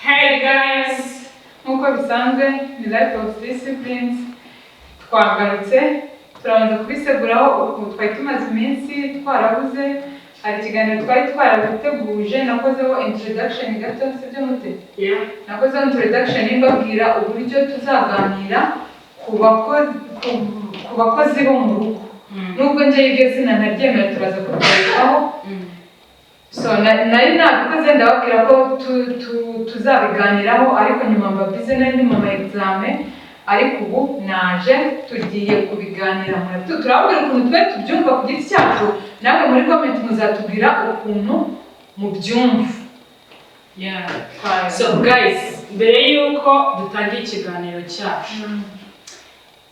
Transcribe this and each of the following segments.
Hey guys! Nk'uko bisanzwe ni Life of Disciplines, twagarutse. Turabanza kubiseguraho ukuntu twari tumaze iminsi twarabuze. Hari ikiganiro twari twarabiteguje, nakozeho introduction gato, sibyo mute? Yeah. Nakozeho introduction mbabwira uburyo tuzaganira ku bakozi bo mu rugo, nubwo njye iryo zina ntaryemera, turaza kubigarukaho. So nari nabikoze, ndababwira ko tuzabiganiraho, ariko nyuma mba busy, nari ndi mu ma examen. Ariko ubu naje, tugiye kubiganira. Turababwira ukuntu twe tubyumva ku giti cyacu, namwe muri comment muzatubwira ukuntu mubyumva. Yeah. So guys, mbere y'uko dutangira ikiganiro cyacu,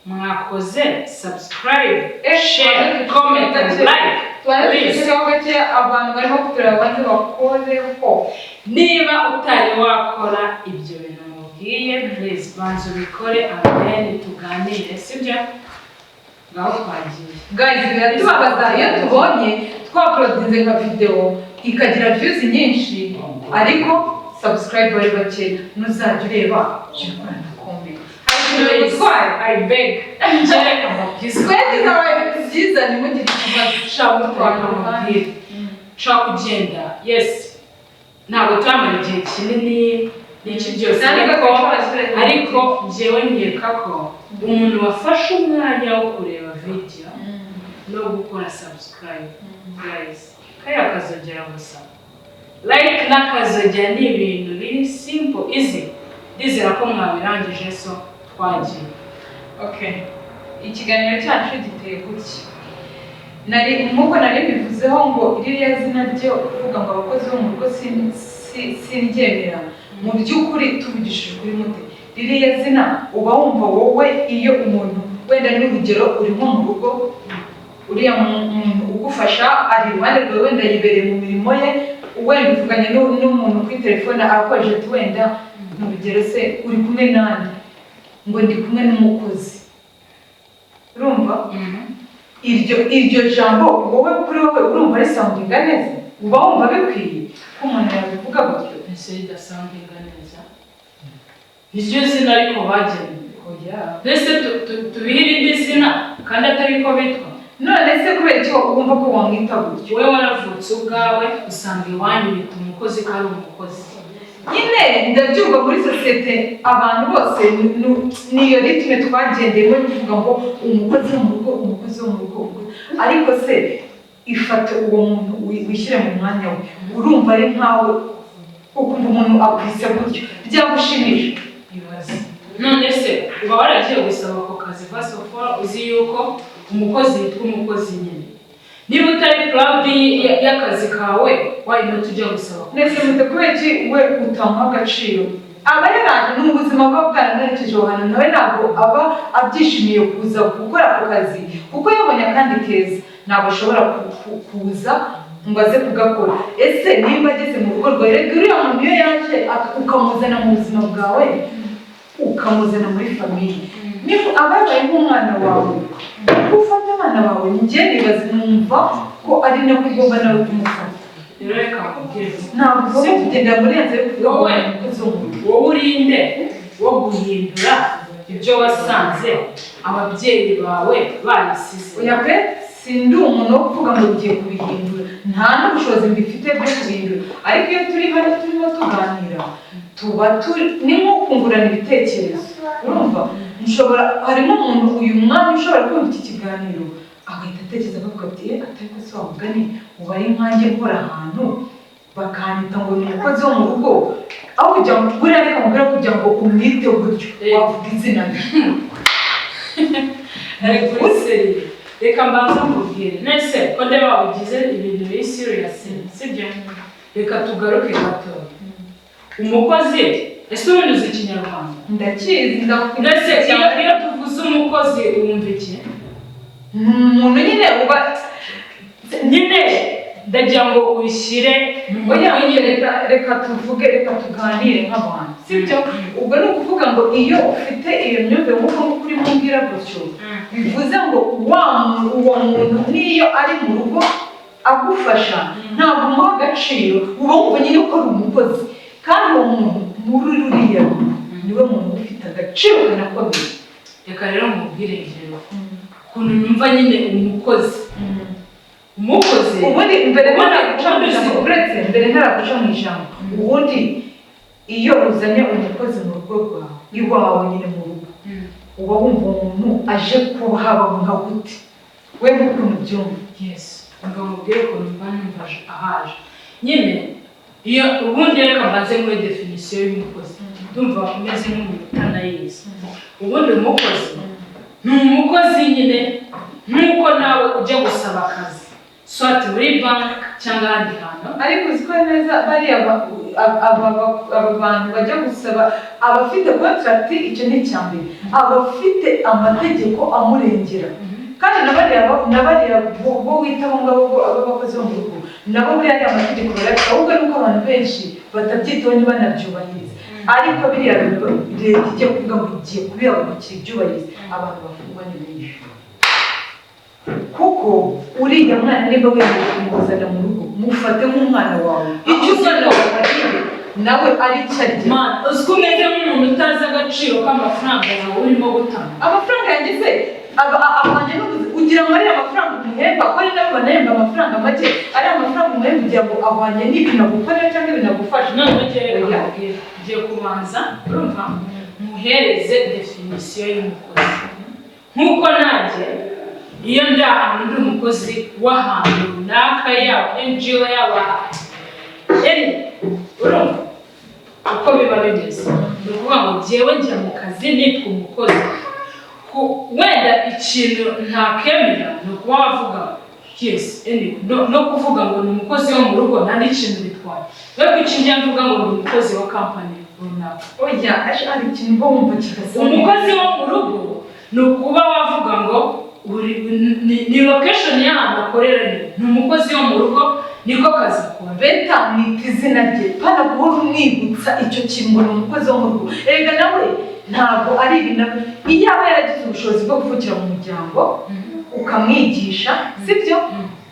mwakoze subscribe, share, comment and like. Tubanze Please. tugezeho gake, abantu barimo kutureba banze bakoreho. Niba utari wakora ibyo bintu mubwiye, please banza ubikore and then tuganire, sibyo? Ngaho twagiye. Guys, biratubabaza iyo tubonye twauploadinze nka video ikagira views nyinshi ariko subscribe bari bake. Nuzajya ureba, jya ukora na comment, hari ikintu bigutwaye? I beg. Njye amabwiriza. Twe tuzabaye ibintu byiza, ntimugire ikibazo. Ushaka gutwara amabwire, ushaka kugenda, yes, ntabwo turamara igihe kinini n'iki byose, ariko njyewe nkeka ko umuntu wafashe umwanya wo kureba video no gukora subscribe, guys, kariya kazogera gusa, like n'akazogera, ni ibintu biri simple, easy. Ndizera ko mwabirangije, so twagiye. Okay, ikiganiro cyacu giteye gutya. Nari nk'uko nari mbivuzeho ngo ririya zina ryo kuvuga ngo abakozi bo mu rugo sindyemera. Mu by'ukuri, tuvugishije ukuri mute, ririya zina uba wumva wowe iyo umuntu, wenda ni urugero, uri nko mu rugo, uriya muntu ugufasha ari iruhande rwawe, wenda yibereye mu mirimo ye, wenda uvuganye n'umuntu kuri telefone, arakoresha ati wenda ni urugero se, uri kumwe nande? Ngo ndi kumwe n'umukozi. Urumva iryo jambo wowe, kuri wowe urumva risoundinga neza? Uba wumva bikwiye ko umuntu yabivuga gutyo? Ese ridasoundinga neza iryo zina ariko bagenwe? Oya. Mbese tubihe irindi zina kandi atari ko bitwa? None se kubera iki wumva ko wamwita gutyo? Wowe waravutse ubwawe usanga iwanyu bita umukozi ko ari umukozi. Nyine ndabyumva, muri sosiyete abantu bose niyo rythme twagendeyemo yo kuvuga ngo umukozi wo mu rugo, umukozi wo mu rugo, umukozi. Ariko se ifate uwo muntu, wishyire mu mwanya we, urumva ari nkawe ukumva umuntu akwise gutyo, byagushimisha? Ibaze, none se uba waragiye gusaba ako kazi, first of all uzi yuko umukozi yitwa umukozi nyine. Niba utari proud y'akazi kawe, why not ujya gusaba ako Nese kazi? mute, kubera iki we utamuha agaciro? Aba yaraje, ni ubuzima buba bwaramuherekeje aho hantu, nawe ntabwo aba abyishimiye kuza gukora ako kazi, kuko yabonye akandi keza, ntabwo ashobora kuza ngo aze kugakora. Ese nimba ageze mu rugo rwawe, reka uriya muntu iyo yaje ukamuzana mu buzima bwawe, ukamuzana muri famille, niba aba yabaye nk'umwana wawe, uko ufata abana bawe, njye nibaza, numva ko ari nako ugomba nawe kumufata. Rero reka nkubwire. Ntabwo ugomba kugendera muri iyo nzira yo kuvuga ngo Wowe. ni umukozi wo mu rugo. Wowe urinde wo guhindura ibyo wasanze ababyeyi bawe barisize? Oya pe, sindi umuntu wo kuvuga ngo ugiye kubihindura, nta n'ubushobozi mbifite bwo kubihindura. Ariko iyo turi hano turimo tuganira, tuba turi ni nko kungurana ibitekerezo. Urumva nshobora, harimo umuntu uyu mwanya ushobora kumva iki kiganiro agahita atekereza akavuga ati: "Eh, atari ko se wa mugani uba ari nkanjye nkora ahantu bakanyita ngo ni umukozi wo mu rugo, aho kugira ngo buriya reka mubwire, kugira ngo umwite gutyo, wavuga izina rye." Ariko uri sérieux? Reka mbanza nkubwire. Nese ko ndeba wabigize ibintu biri serious, sibyo? Reka tugaruke gato. Umukozi, ese ubundi uzi Ikinyarwanda? Ndakizi, ndakunda. Mbese iyo tuvuze umukozi wumva iki? Ni umuntu nyine uba Nyine ndagira ngo ubishyire mu Oya. mutwe nyine. Reka tuvuge, reka tuganire nk'abantu, sibyo? Ubwo ni ukuvuga ngo iyo ufite iyo myumvire nk'uko nguko urimo umbwira gutyo, bivuze ngo wa muntu, uwo muntu niyo ari mu rugo Agufasha, ntabwo umuha agaciro. Uba wumva nyine ko ari umukozi, kandi uwo muntu muri ruriya rugo niwe muntu ufite agaciro kanakomeye. Reka rero mubwire njyewe ukuntu numva nyine umukozi. Ubundi mbere Ubundi ntaraguca mu ijambo, uretse mbere ntaraguca mu ijambo, ubundi iyo uzanye umukozi mu rugo rwawe, iwawe nyine mu rugo, uba wumva umuntu aje kuhaba nka gute we, nk'ukuntu ubyumva? Yes, ngo mubwire ukuntu mba numva ahaje nyine. Iyo ubundi, reka mbanze muri définition y'umukozi, ndumva umeze nk'umuntu utanayizi. Ubundi umukozi ni umukozi nyine nk'uko nawe ujya gusaba akazi, soit muri banki cyangwa ahandi hantu. Ariko uzi ko neza bariya aba bantu bajya gusaba, abafite contract, icyo ni icya mbere, abafite amategeko amurengera. Kandi na bariya bo wita abo ngabo bo abakozi bo mu rugo, nabo buriya ariya mategeko barayafite, ahubwo ni uko abantu benshi batabyitaho, ntibanabyubahirize. Ariko biriya bintu leta igiye kuvuga ngo igiye kubihagurukira ibyubahirize, abantu bafungwa ni benshi, kuko uriya mwana niba wemerewe kumuzana mu rugo, mufate nk'umwana wawe. Icyo umwana wawe ariye, nawe ari cyo arya. Man, uzi ko umeze nk'umuntu utazi agaciro k'amafaranga yawe urimo gutanga. Amafaranga yanjye se ahwanye n'ubuzima? Ugira ngo ariya mafaranga umuhemba, ko ari nabo banahemba amafaranga make, ariya mafaranga umuhemba ugira ngo ahwanye n'ibintu agukorera cyangwa ibintu agufasha? None njyewe reka Oya. nkubwire, ngiye kubanza, urumva, muhereze définition y'umukozi nk'uko nanjye iyo ndi ahantu ndi umukozi w'ahantu runaka, yaba NGO, yaba any, urumva uko biba bimeze. Ni ukuvuga ngo njyewe njya mu kazi nitwa umukozi. Wenda ikintu ntakemera ni ukuba wavuga yes, anyway, no kuvuga ngo ni umukozi wo mu rugo nta n'ikintu bitwaye. We kuki njya mvuga ngo ni umukozi wa kampani runaka? Oya, hari ikintu uba wumva kidasa. Umukozi wo mu rugo ni ukuba wavuga ngo uri ni location y'ahantu akorera, ni umukozi wo mu rugo, niko kazi akora. Beta mwita izina rye, pana guhora umwibutsa icyo kintu ngo ni umukozi wo mu rugo. Erega nawe ntabwo ari ibintu, iyo aba yaragize ubushobozi bwo kuvukira mu muryango ukamwigisha, sibyo,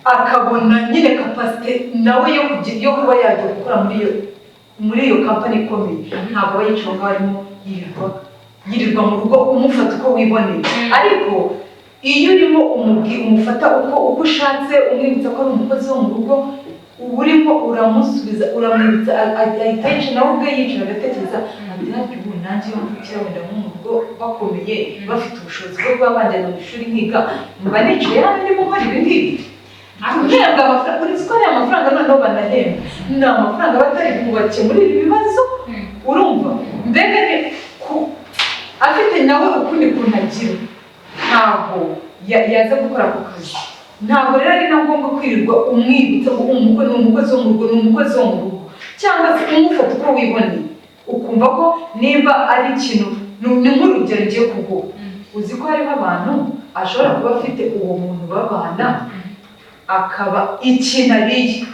akabona nyine capacité nawe yo kuba yajya gukora muri iyo kampani ikomeye, ntabwo aba yicaye aho ngaho arimo yirirwa mu rugo umufata uko wiboneye. Ariko iyo urimo umufata uko ushatse, umwibutsa ko ari umukozi wo mu rugo, uba urimo uramusubiza, uramwibutsa, ahita yicara nawe ubwe yicara agatekereza ati: "Harya ubu nanjye iyo mvukira wenda nko mu rugo bakomeye, bafite ubushobozi bwo kuba banjyana mu ishuri nkiga, mba nicaye hano ndimo nkora ibi ngibi guhembwa amafaranga?" Uretse ko ariya mafaranga noneho banahembwa ni amafaranga batari bubakemurire ibibazo. Urumva mbega ni ku afite nawe ukundi kuntu agira, ntabwo yaza gukora ako kazi. Ntabwo rero ari na ngombwa kwirirwa umwibutsa ngo umukozi ni umukozi wo mu rugo, ni umukozi wo mu rugo, cyangwa se umufata uko wiboneye, ukumva ko nimba ari ikintu ni nk'urugero ngiye kuguha. Uzi ko hariho abantu ashobora kuba afite uwo muntu babana, akaba ikintu ariye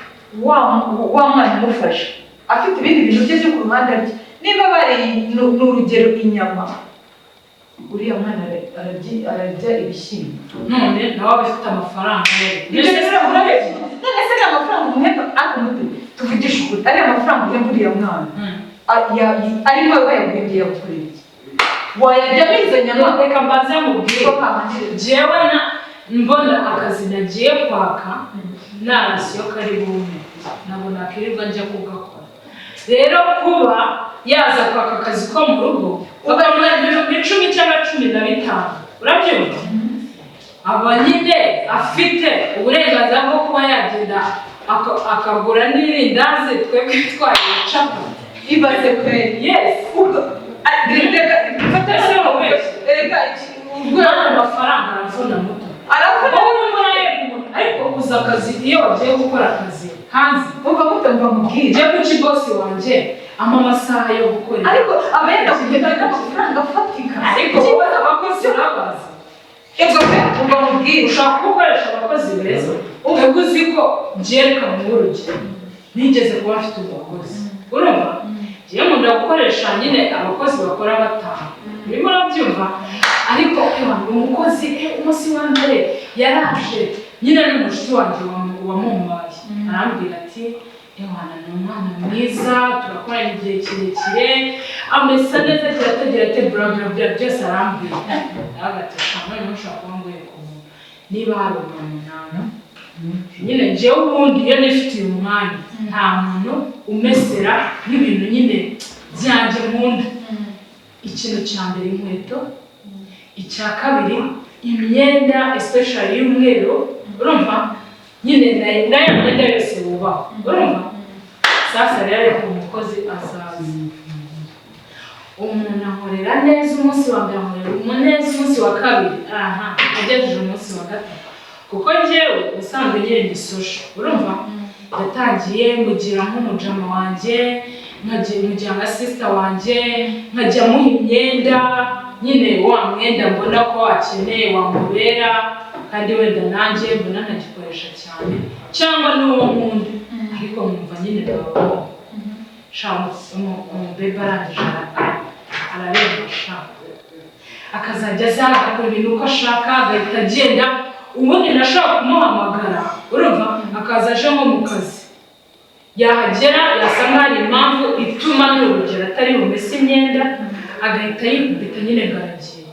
wa mwana umufasha afite ibindi bintu bye byo ku ruhande arya, niba bariye ni urugero inyama, uriya mwana ararya ibishyimbo. None nawe aba afite amafaranga ye. Ibyo rero urabizi, none se ariya mafaranga umuhemba, ariko mute tuvugishe ukuri, ariya mafaranga uhemba uriya mwana arimo wayaguhembye yagukorera iki? Wayaryamo izo nyama? Reka mbanze mubwire. Ko kabanjirije. Jewe na mbona akazi nagiye kwaka nta ration kari bumpe, ntabwo nakirirwa njya kugakora. Rero kuba yaza kwaka akazi ko mu rugo bakamuha 10,000 cyangwa 15, urabyumva, aba nyine afite uburenganzira bwo kuba yagenda akagura n'irindazi, twebwe twariye capati. Ibaze kweri. Yes. Ubwo reka fata. Ese wowe? Reka ubwo Mwana, amafaranga aravuna muto. Aravuna. Wowe urimo urahemba umuntu, ariko uzi akazi iyo wagiye gukora akazi hanze. Umva muto, mva mubwire. Njye kuki boss wanjye ampa amasaha yo gukorera? Ariko aba yenda kugenda n'amafaranga afatika. Ariko Byibuze abakozi urabazi. Ubwo pe, umva mubwire. Ushobora gukoresha abakozi beza. Ubwo uzi ko njye, reka muhe urugero, nigeze kuba mfite umukozi, urumva, njyewe nkunda gukoresha nyine abakozi bakora bataha, urimo urabyumva. Ariko ewa, umukozi umunsi wa mbere yaraje. Nyine ni umushuti wanjye wamumpaye, arambwira ati: "Ewana, ni umwana mwiza, turakorana igihe kirekire, amesa neza, kirategera ate, bla bla bla." Byose arambwira. Ndavuga ati: "Sha, noneho ushobora kuba nguye ku muntu." Niba hari umuntu nanga nyine, njyewe ubundi iyo nifitiye umwanya, nta muntu umesera nk'ibintu nyine byanjye nkunda. Ikintu cya mbere inkweto, icya kabiri imyenda, especially y'umweru, urumva nyine n'aya myenda yose wubaha, urumva. Sasa rero, ariko umukozi azaza, umuntu ankorera neza umunsi wa mbere, ankorera neza umunsi wa kabiri, aha agejeje umunsi wa gatatu, kuko njyewe ubusanzwe nyine ndi social, urumva, yatangiye mugira nk'umujama wanjye, nkajya mugira nka sister wanjye, nkajya muha imyenda nyine, wa mwenda mbona ko akeneye wamubera, kandi wenda nanjye mbona ntagikoresha cyane cyangwa n'uwo nkunda, ariko nkumva nyine ndababonye. Sha, umubebe arangije ararenga sha, akazajya aza agakora ibintu uko ashaka, agahita agenda. Ubundi nashobora kumuhamagara, urumva, akaza aje nko mu kazi, yahagera yasa nkaho hari impamvu ituma, ni urugero, atari bumese imyenda, agahita yikubita nyine ngo aragiye.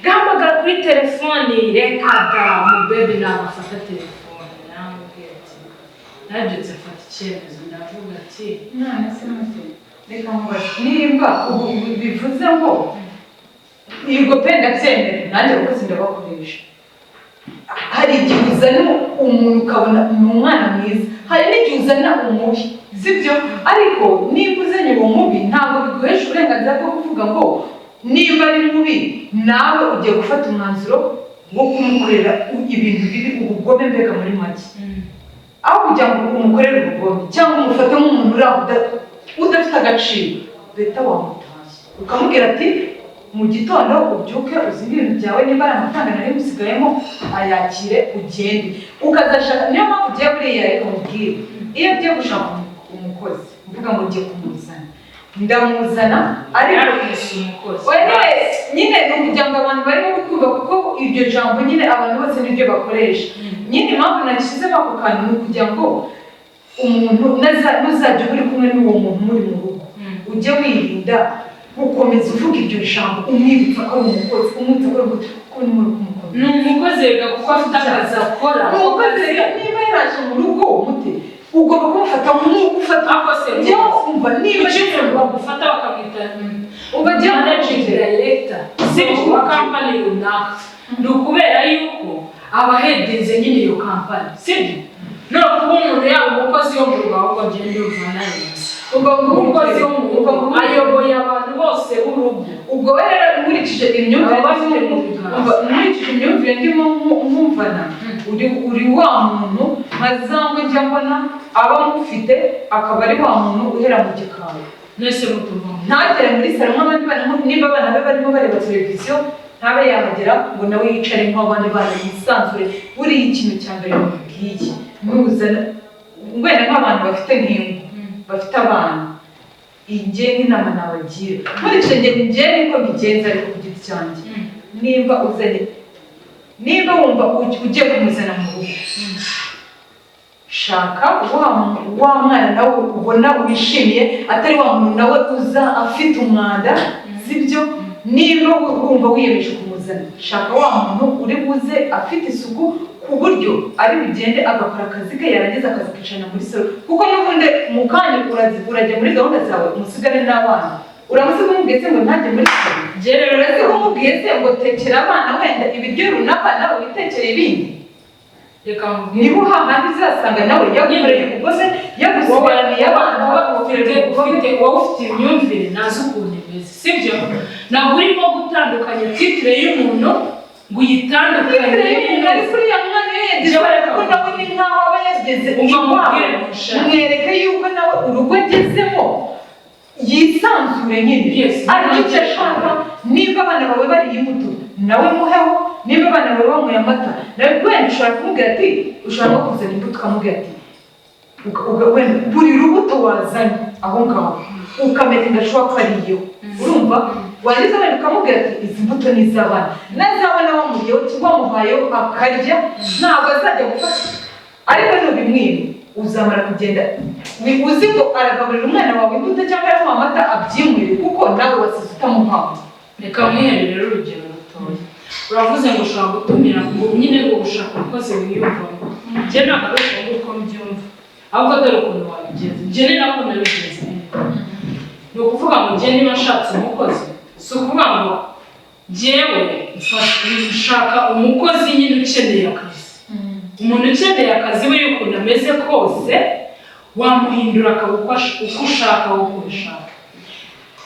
Gahamagara kuri telefoni, reka da, umubebe ntabwo afata telefone. Namubwira ati, nabyutse mfata icyemezo, ndavuga ati None se mute, reka nkubaze, nimba ubu bivuze ngo yego pe, ndabyemera, nanjye abakozi ndabakoresha. Hari igihe uzana umuntu ukabona ni umwana mwiza, hari n'igihe uzana umubi, sibyo? Ariko niba uzanye uwo mubi, ntabwo biguhesha uburenganzira bwo kuvuga ngo niba ari mubi nawe ugiye gufata umwanzuro wo kumukorera ibintu bibi, ubugome mbega muri make. Aho kugira ngo umukorere ubugome cyangwa umufate nk'umuntu uri aho udafite agaciro, leta wamutashye ukamubwira ati: "Mu gitondo ubyuke uzinge ibintu byawe, niba ari amafaranga nari musigayemo ayakire ugende." Ukazashaka. Niyo mpamvu ugiye buriya, reka mubwire, iyo ugiye gushaka umukozi, uvuga ngo ngiye kumuzana, ndamuzana, ariko Yarumvise umukozi. Oya, nyine ni ukugira ngo abantu barimo kutumva, kuko iryo jambo nyine abantu bose niryo bakoresha nyine. Impamvu nashyizemo ako kantu ni ukugira ngo umuntu nuzajya uba uri kumwe n'uwo muntu muri mu rugo, ujye wirinda gukomeza uvuga iryo jambo, umwibutsa ko ari umukozi, umwibutsa ko ari umukozi, kuko ni muri kumukomeza. Ni umukozi reka, kuko afite akazi akora. Umukozi rero, niba yaraje mu rugo mute, ugomba kumufata nk'uko ufata Ako se njyewe umva, niba kuki umuntu bagufata bakamwita umva njyewe managing director, sibyo, wa kampani runaka, ni ukubera yuko aba ahedinze nyine iyo kampani, sibyo? No kuba umuntu yaba umukozi wo mu rugo, ahubwo ngende ndumva nawe Ubwo umukozi wo mu rugo ubwo ayoboye abantu bose b'urugo. Ubwo we rero, nkurikije imyumvire Baba bafite ndimo mu biganza. Umva, nkurikije imyumvire ndimo nkumvana, uri wa muntu nka zangwe njya mbona aba amufite, akaba ari wa muntu uhera mu gikari, Mwese mutumva mu ntagere muri salo nk'abandi bana, nimba abana be barimo bareba televiziyo ntabe yahagera ngo nawe yicare nk'abandi bana yisanzure. Buriya ikintu cya mbere mubwiye, nuzana wenda nk'abantu bafite nk'ingo, bafite abana, njye nk'inama nabagira, nkurikije njye niko mbigenza, ariko ku giti cyanjye, nimba uzanye, nimba wumva ugiye kumuzana mu rugo, shaka wa mwana nawe ubona wishimiye, atari wa muntu nawe uza afite umwanda, sibyo? Niba wumva wiyemeje kumuzana, shaka wa muntu uri buze afite isuku, ku buryo ari bugende agakora akazi ke, yarangiza akazi akicarana muri salo, kuko n'ubundi mu kanya urajya muri gahunda zawe, umusigare n'abana. Uramusiga umubwiye se ngo ntajye muri salo? Njye rero Urasiga umubwiye se ngo tekera abana wenda ibiryo runaka, nawe witekere ibindi? Reka nkubwire. Niho hahandi uzasanga nawe yagukoreye ubugome, yagusigaraniye abana. Wowe ufite wowe ufite imyumvire ntazi ukuntu imeze, sibyo? Ntabwo urimo gutandukanya titre y'umuntu ngo uyitandukanye. Titre y'umuntu, ariko uriya mwana iyo yageze ko nawe ni nkaho aba yageze Umva iwabo. Mubwire musha. Mwereke yuko nawe urugo agezemo yisanzure nyine, ariko icyo ashaka. Niba abana bawe bariye imbuto, nawe muheho. Niba abana bawe banyweye amata, nawe wenda ushobora kumubwira ati, ushobora no kuzana imbuto ukamubwira ati wenda buri rubuto wazanye aho ngaho ukamenya ngo ashobora ko ariyeho, urumva? Warangiza wenda ukamubwira ati: "Izi mbuto ni iz'abana." Nazabona wamuriyeho cyangwa wamuhayeho akarya, ntabwo azajya gufata. Ariko nubimwima, uzamara kugenda uzi ngo aragaburira umwana wawe imbuto cyangwa aramuha amata abyinywere, kuko nawe wasize utamuhawe. Reka mwihere rero urugero rutoya. Uravuze ngo ushobora gutumira, ngo nyine ngo gushaka umukozi wiyumvamo. Njye ntabwo ari uko nguko mbyumva, ahubwo dore ukuntu wabigenza. Njye ni nako nabigenza. Ni ukuvuga ngo njye niba nshatse umukozi, si ukuvuga ngo njyewe nshaka umukozi nyine ukeneye akazi. Umuntu ukeneye akazi we, ukuntu ameze kose wamuhindura akaba uko ushaka, wowe uko ubishaka.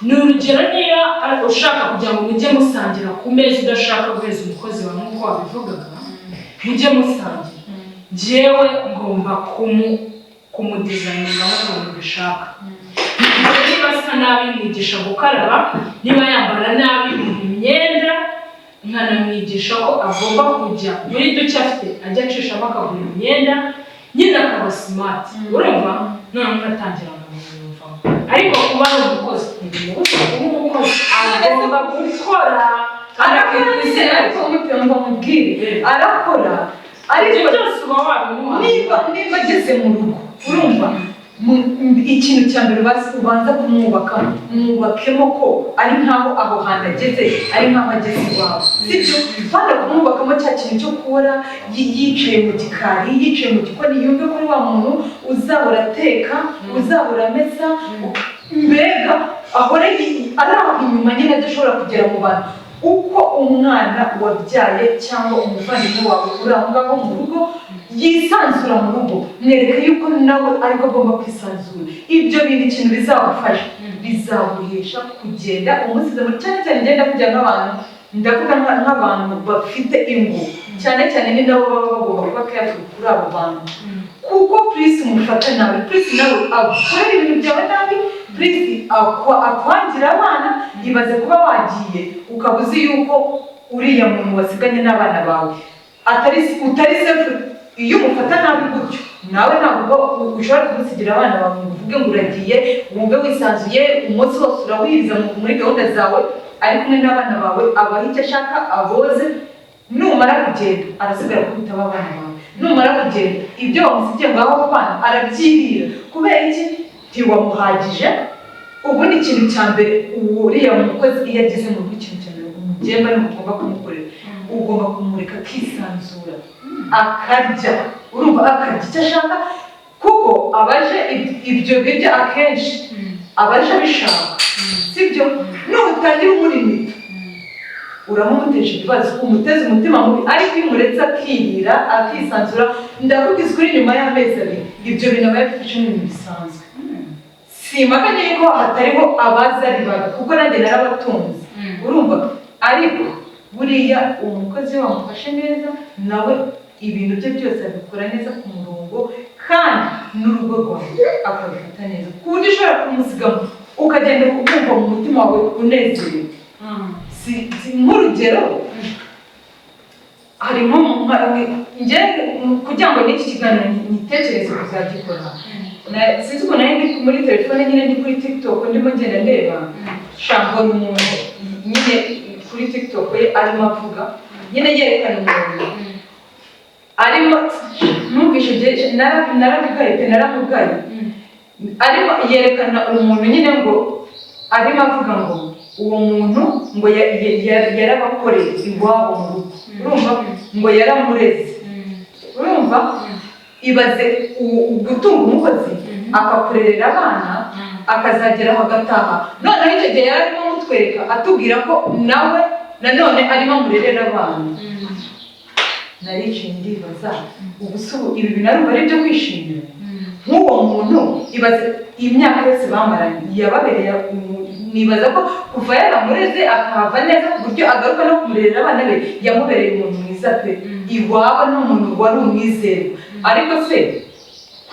Ni urugero, niba ushaka kugira ngo mujye musangira ku meza, udashaka guheza umukozi wawe nk'uko wabivugaga, mujye musangira, njyewe ngomba kumudesigninga nk'ukuntu mbishaka. Niba asa nabi, mwigisha gukaraba. Niba yambara nabi, muha imyenda, nkanamwigisha ko agomba kujya muri duke afite ajya acishamo akagura imyenda, nyine akaba smart. Urumva, noneho nkatangira nkamwiyumvamo. Ariko kuba ari umukozi ntibimubuza kuba umukozi, agomba gukora kandi Arakora akitwa nyine. izina. Ariko ngo mubwire, arakora, ariko Ibyo byose uba wabimuhaye. Niba ageze mu rugo, urumva, ikintu cya mbere ubanza kumwubaka, mwubakemo ko ari nkaho aho hantu ageze ari nkaho ageze iwawe, sibyo? Banda kumwubakamo cya kintu cyo kubora yicaye mu gikari, yicaye mu gikoni, yumve ko ari wa muntu uzahora ateka, uzahora amesa, mbega ahora ari aho inyuma nyine, adashobora kugera mu bantu. Uko umwana wabyaye cyangwa umuvandimwe wawe uri aho ngaho mu rugo yisanzura mu rugo, mwereka yuko nawe ariko agomba kwisanzura. Ibyo bintu, ikintu bizagufasha, bizaguhesha kugenda umusize muri, cyane cyane ngenda kujya nk'abantu, ndavuga nk'abantu bafite ingo, cyane cyane ni nabo baba bagomba kuba careful kuri abo bantu, kuko plus umufata nabi, plus nawe akorera ibintu byawe nabi, plus akwangira abana. Ibaze kuba wagiye ukaba uzi yuko uriya muntu wasiganye n'abana bawe atari utari safe. Iyo umufata nabi gutyo, nawe ntabwo uba ushobora kumusigira abana bawe ngo uvuge ngo uragiye, wumve wisanzuye, umunsi wose urawiriza muri gahunda zawe, ari kumwe n'abana bawe, abaha icyo ashaka, aboze. Numara kugenda, arasigara kubitaba abana bawe. Numara kugenda, ibyo wamusigiye ngo aho abo bana arabyirira. Kubera iki? Ntiwamuhagije. Ubu ni ikintu cya mbere, uriya mukozi iyo ageze mu rugo, ikintu cya mbere umugemba ni ugomba kumukorera, ugomba kumureka akisanzura, akarya, urumva, akarya icyo ashaka, kuko abaje ibyo biryo akenshi abaje abishaka, sibyo? Nutangira umurimita, uramumuteje ibibazo, umuteze umutima mubi. Ariko iyo umuretse akirira, akisanzura, ndakubwiza ukuri, nyuma y'amezi 2 ibyo bintu aba yabifashe nk'ibintu bisanzwe. Simpakanye yuko hatariho abaza ari babi, kuko nanjye narabatunze, urumva. Ariko buriya uwo mukozi iyo wamufashe neza, nawe ibintu bye byose abikora neza ku murongo, kandi n'urugo rwawe akabifata neza, ku buryo ushobora kumusigamo ukagenda ukumva mu mutima wawe unezerewe. Si nk'urugero, hari nko njye kugira ngo n'iki kiganiro nitekereze kuzagikora, sinzi ukuntu nari ndi muri telefone nyine, ndi kuri TikTok, ndimo ngenda ndeba, mbona umuntu nyine kuri TikTok ye arimo avuga nyine, yerekana umuntu arimo, numvise naramugaye pe, naramugaye. Arimo yerekana umuntu nyine ngo arimo avuga ngo uwo muntu ngo yarabakoreye iwabo mu rugo, urumva, ngo yaramureze. Urumva, ibaze gutunga umukozi akakurerera abana, akazagera aho agataha. Noneho icyo gihe yari arimo amutwereka, atubwira ko nawe nanone arimo amurerera abana. Naricaye ndibaza: ubu se ubu ibi bintu arumva ari ibyo kwishimira? Nk'uwo muntu, ibaze imyaka yose bamaranye yababereye nibaza ko kuva yaramureze akahava neza ku buryo agaruka no kumurerera abana be, yamubereye umuntu mwiza pe. Iwabo ni umuntu wari umwizerwa. Ariko se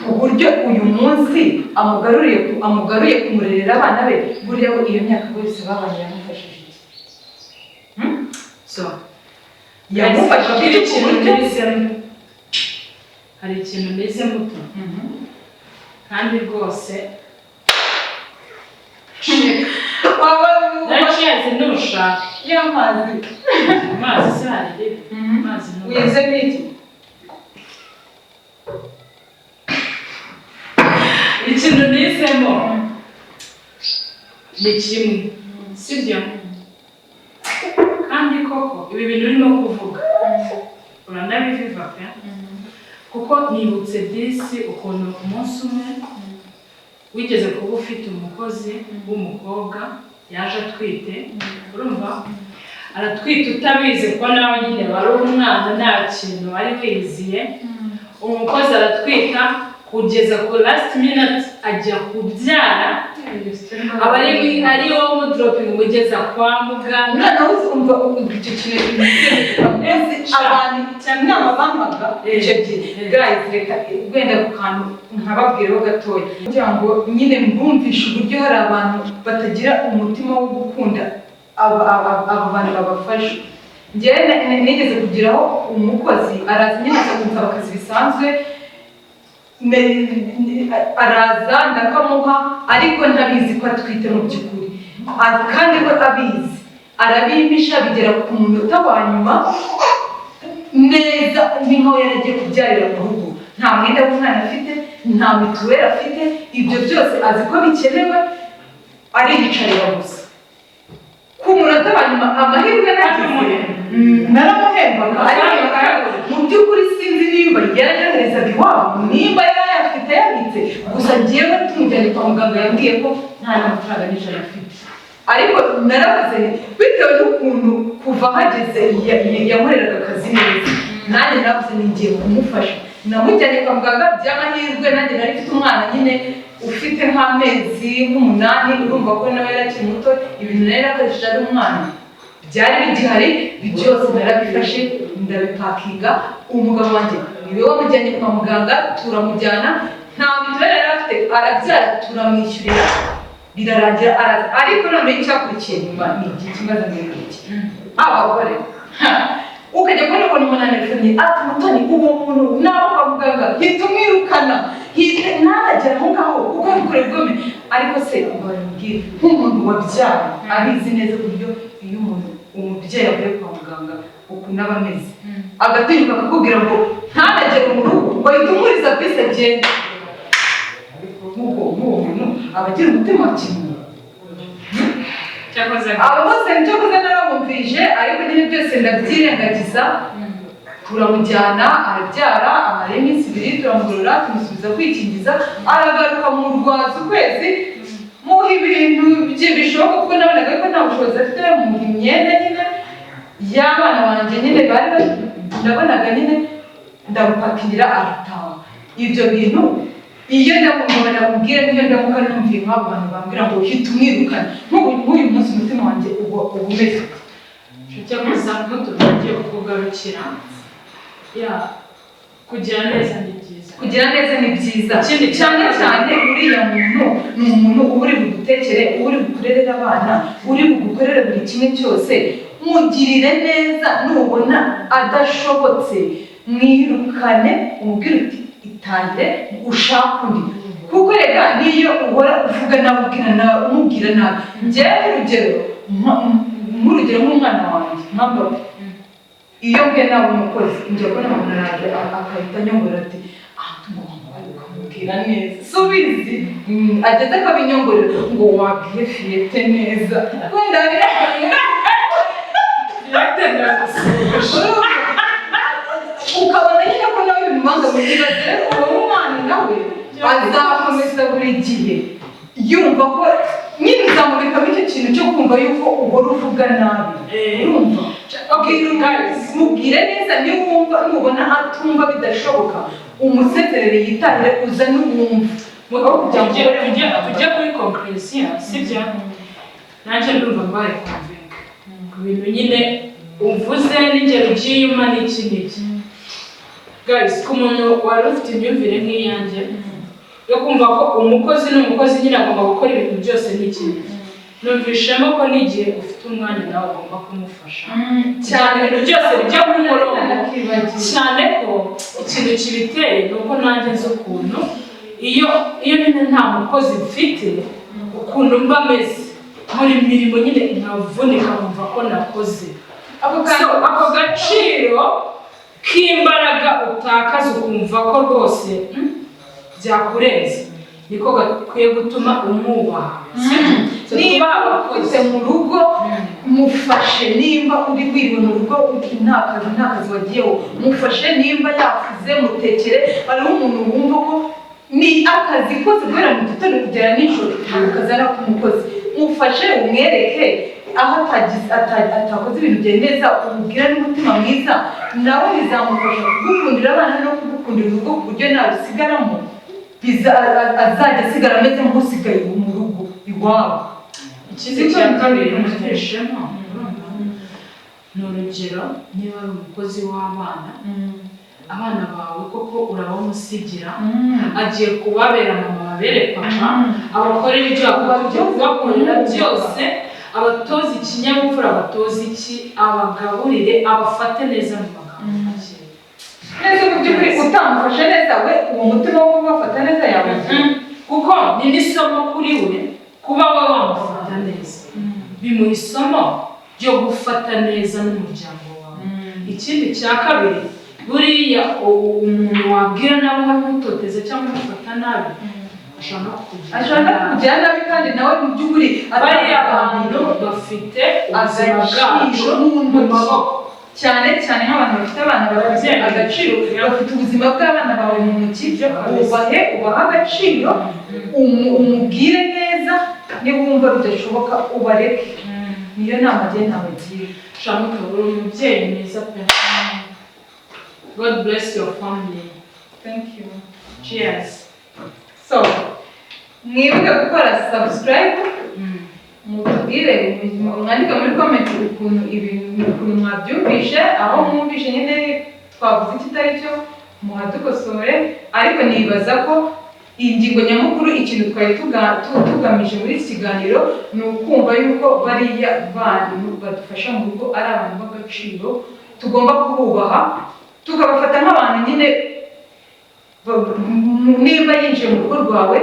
ku buryo uyu munsi amugaruriye amugaruye kumurerera abana be, buriya we iyo myaka yose babanye yamufashije iki? So Yamufashije hari iki ku ikintu buryo nizemo, hari ikintu nize muto, kandi rwose Waba naraciyaze. Nushaka Y'amazi. Amazi se hari ribi? Amazi ni Wize n'iki? Ikintu nizemo ni kimwe, sibyo? Kandi koko ibi bintu urimo kuvuga uranabiviva pe, kuko nibutse disi ukuntu umunsi umwe wigeze kuba ufite umukozi w'umukobwa yaje atwite. Urumva, aratwite utabizi, kuko nawe nyine wari umwana, nta kintu wari wiziye. Umukozi aratwita kugeza ku last minute ajya kubyara, aba ari wowe umudropping umugeza kwa muganga. Noneho umva icyo kintu, abantu inama bampaga icyo gihe, guys, reka wenda ku kantu nkababwireho gatoya kugira ngo nyine mbumvishe uburyo hari abantu batagira umutima wo gukunda aba bantu babafasha. Njyewe nigeze kugiraho umukozi, araza nyine, aza kunsaba akazi bisanzwe. Araza ndakamuha, ariko ntabizi ko atwite mu by'ukuri. Kandi we abizi, arabimpisha bigera ku munota wa nyuma neza, ni nkaho yaragiye kubyarira mu rugo. Nta mwenda w'umwana afite, nta mituweli afite, ibyo byose azi ko bikenewe, ariyicarira gusa. Ku munota wa nyuma, amahirwe nagize, naramuhembaga, ariko mu by'ukuri sinzi nimba yarayoherezaga iwabo, nimba yarayafite yabitse. Gusa njyewe tumujyanye kwa muganga yambwiye ko nta n'amafaranga n'ijana afite. Ariko naravuze nti bitewe n'ukuntu kuva hageze yankoreraga akazi neza, nanjye naravuze ni ngiye kumufasha. Namujyanye kwa muganga, by'amahirwe nanjye nari mfite umwana nyine ufite nk'amezi nk'umunani. Urumva ko nawe yari akiri muto, ibintu nari nakoresheje ari umwana byari bigihari byose, narabifashe ndabipakinga. Umugabo wanjye niwe wamujyanye kwa muganga, turamujyana. Nta mituweli yari afite, arabyara, turamwishyurira, birarangira, araza. Ariko noneho icyakurikiye nyuma ni igihe kimaze muri iki abagore. Ha! Ukajya kubona ukuntu umuntu anelefoniye ati: "Mutoni, uwo muntu nawe kwa muganga hita umwirukana, hita ntanagera aho ngaho kuko abikora bwome." Ariko se mbabwire, nk'umuntu wabyaye abizi neza uburyo iyo umuntu umubyeyi avuye kwa muganga ukuntu aba ameze, agatinyuka akakubwira ngo ntanagere mu rugo, ngo ahite umuriza bisi agende. Nk'uwo muntu aba agira umutima wa kimuntu? Cyakoze Abo bose nicyo kuze narabumvije, ariko nyine byose ndabyirengagiza. Turamujyana, arabyara, amara iminsi 2, turamugorora, tumusubiza kwikingiza, aragaruka mu rwaza ukwezi, muha ibintu bye bishoboka kuko nabonaga ko nta bushobozi afite, muha imyenda nyine y'abana banjye nyine bari nabonaga nyine, ndamupakira arataha. Ibyo bintu iyo ndamubona namubwira, niyo ndamuka numviye nk'abo bantu bambwira ngo hita umwirukana, nk'uyu munsi umutima wanjye uba umeze ute? Cyakoze mutugiye kukugarukira ya kugira neza ni byiza. Kugira neza ni byiza. Ikindi cyane cyane uriya muntu ni umuntu uba uri bugutekere, uba uri bukurerere abana, uri bugukorere buri kimwe cyose. Mugirire neza. Nubona adashobotse, mwirukane, umubwire uti itangire ushake undi. Kuko reka niyo uhora uvuga nabi, ubwira nabi, umubwira nabi, njyewe nk'urugero nk'umwana wanjye nka Mbappe, iyo mbwiye nabi umukozi, njya kubona umuntu araje akahita anyongorera ati: "Ah, tugomba ukamubwira neza." Si ubizi? Ageze akabinyongorera ngo wabwiye Fiyete neza, wenda Yatendagusuhuje. Ukabona nyine ko nawe bimubangamiye. Ibaze uwo mwana nawe azakomeza buri gihe yumva ko nyine uzamubikamo icyo kintu cyo kumva yuko uhora uvuga nabi. Urumva? Okay, guys. Mubwire neza. Niba wumva, nubona atumva bidashoboka, umusezerere yitahire, uzane uwumva. Aho kugira ngo uhore Tujye kuri conclusion, sibyo? Nanjye ndumva mbaye convinced ku bintu nyine uvuze n'ingero ugiye umpa n'iki n'iki. Guys, ku muntu wari ufite imyumvire nk'iyanjye yo kumva ko umukozi n'umukozi nyine agomba gukora ibintu byose n'iki n'iki, numvishemo ko n'igihe ufite umwanya nawe ugomba kumufasha Cyane. Ibintu byose bijya ku murongo. Nakibagiwe. Cyane ko ikintu kibiteye ni uko nanjye nzi ukuntu iyo nyine nta mukozi mfite ukuntu mba meze. Nkora imirimo nyine, nkavunika, nkumva ko nakoze. Ako So, kantu. Ako gaciro k'imbaraga utakaza, ukumva ko rwose byakurenze, niko gakwiye gutuma umwubaha. So, Niba tubaha abakozi. ufite mu rugo, mufashe. Nimba uri wiriwe mu rugo, nta kazi, nta kazi wagiyeho, mufashe. Nimba yafuze, mutekere. Hariho umuntu wumva ko ni akazi kose guhera mu gitondo kugera nijoro, ntabwo kazi ari ak'umukozi. Mufashe, umwereke aho atakoze ibintu bye neza, umubwire n'umutima mwiza, nawe bizamufasha kugukundira abana no kugukundira urugo, ku buryo narusigaramo azajya asigara ameze nk'usigaye mu rugo iwabo. Ikindi cya kabiri numvishemo, ni urugero, niba ari umukozi w'abana, abana bawe koko urabamusigira, agiye kubabera mama, babere papa, abakorera ibyo yakagombye kubakorera byose, abatoza ikinyabupfura, abatoza iki, abagaburire, abafate neza mu magambo make. Neza, mu by'ukuri utamufashe neza, we uwo mutima wo kubafata neza yawugira? Kuko ni n'isomo kuri we kuba we wamufata neza, bimuha isomo ryo gufata neza n'umuryango wawe. Ikindi cya kabiri, buriya umuntu wabwira nawe umutoteza cyangwa umufata nabi, ashobora no kukugira Ashobora no nabi. kukugira nabi, kandi nawe mu by'ukuri Bariya bantu bafite ubuzima bwacu agaciro mu mu ntoki. maboko. Cyane cyane nk'abantu bafite abana, bafite Ababyeyi. agaciro, bafite ubuzima bw'abana bawe mu ntoki. Ibyo kabisa. Ubahe, ubahe agaciro, umubwire neza. Niba wumva bidashoboka, ubareke. Niyo nama njye nabagira. Shamuka, uri umubyeyi mwiza pe. God bless your family. Thank you. Cheers. So mwibuke gukora subscribe, mutubwire, mwandike muri comment ukuntu ibintu, ukuntu mwabyumvishe, aho mwumvishe nyine twavuze ikitari cyo, muhadukosore. Ariko nibaza ko ingingo nyamukuru, ikintu twari tugamije muri iki kiganiro, ni ukumva yuko bariya bantu badufasha mu rugo ari abantu b'agaciro, tugomba kububaha, tukabafata nk'abantu nyine nimba yinjiye mu rugo rwawe,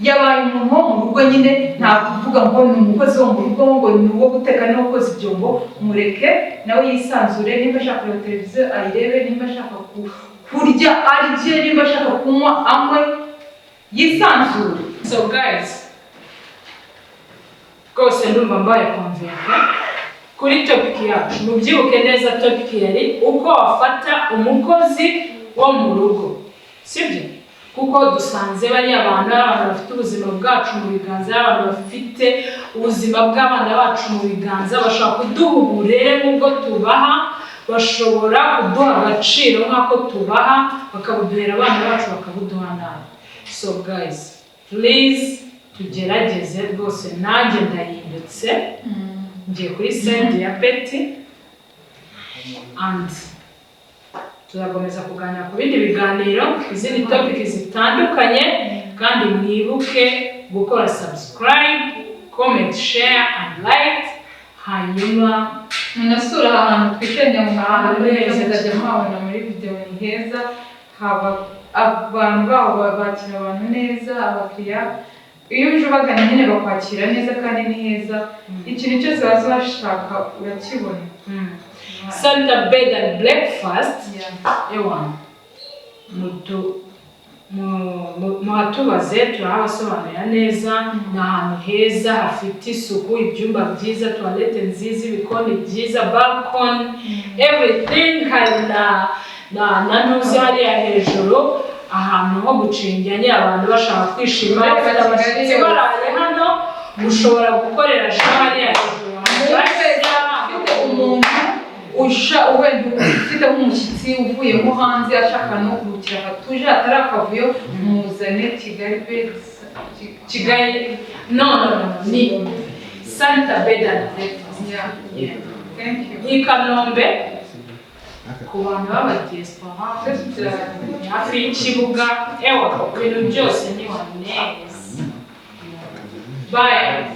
yabaye umuntu wo mu rugo nyine. Nta kuvuga ngo ni umukozi wo mu rugo, ngo ni uwo guteka n'uwo koza ibyombo. Mureke nawe yisanzure. Nimba ashaka kureba televiziyo, ayirebe. Nimba ashaka kurya, arye. Nimba ashaka kunywa, anywe, yisanzure. So guys, rwose ndumva mbaye convaincue kuri topic yacu. Mubyibuke neza, topic yari uko wafata umukozi wo mu rugo, sibyo? Kuko dusanze bariya bantu ari abantu bafite ubuzima bwacu mu biganza, ari abantu bafite ubuzima bw'abana bacu mu biganza. Bashobora kuduha uburere nk'ubwo tubaha, bashobora kuduha agaciro nk'ako tubaha, bakabuduhera abana bacu, bakabuduha nabi. So guys, please tugerageze rwose. Nanjye ndahindutse, ngiye kuri side ya Peti, and tuzakomeza kuganira ku bindi biganiro, izindi topic zitandukanye. Kandi mwibuke gukora subscribe, comment, share and like. Hanyuma Munasura aha hantu twicaranye mu Ahantu hantu heza. Muzajya muhabona muri video. Ni heza, haba abantu baho bakira abantu neza, abakiriya iyo uje ubagana nyine bakwakira neza, kandi ni heza, ikintu cyose waza washaka urakibona. Santa Bed and Breakfast. Yeah. Ewa, muhatubaze, turahabasobanurira neza. Ni ahantu heza, hafite isuku, ibyumba byiza, toilette nziza, ibikoni byiza, balcony, everything. Hari na ntuzi hariya hejuru, ahantu ho gucingira nyine abantu bashaka kwishima, bafite abashyitsi baraye hano, ushobora gukorera show hariya hejuru. Ufite umuntu usha wenda ufite nk'umushyitsi uvuye nko hanze, ashaka no kuruhukira hatuje, hatari akavuyo, muzane Kigali Beds. Kigali, no, ni Santa Bed and Breakfast. Yeah. Yeah. Thank you. Ni i Kanombe, ku bantu b'abadiaspora, ni hafi y'ikibuga. Ewa, ibintu byose ni waneza. Bye.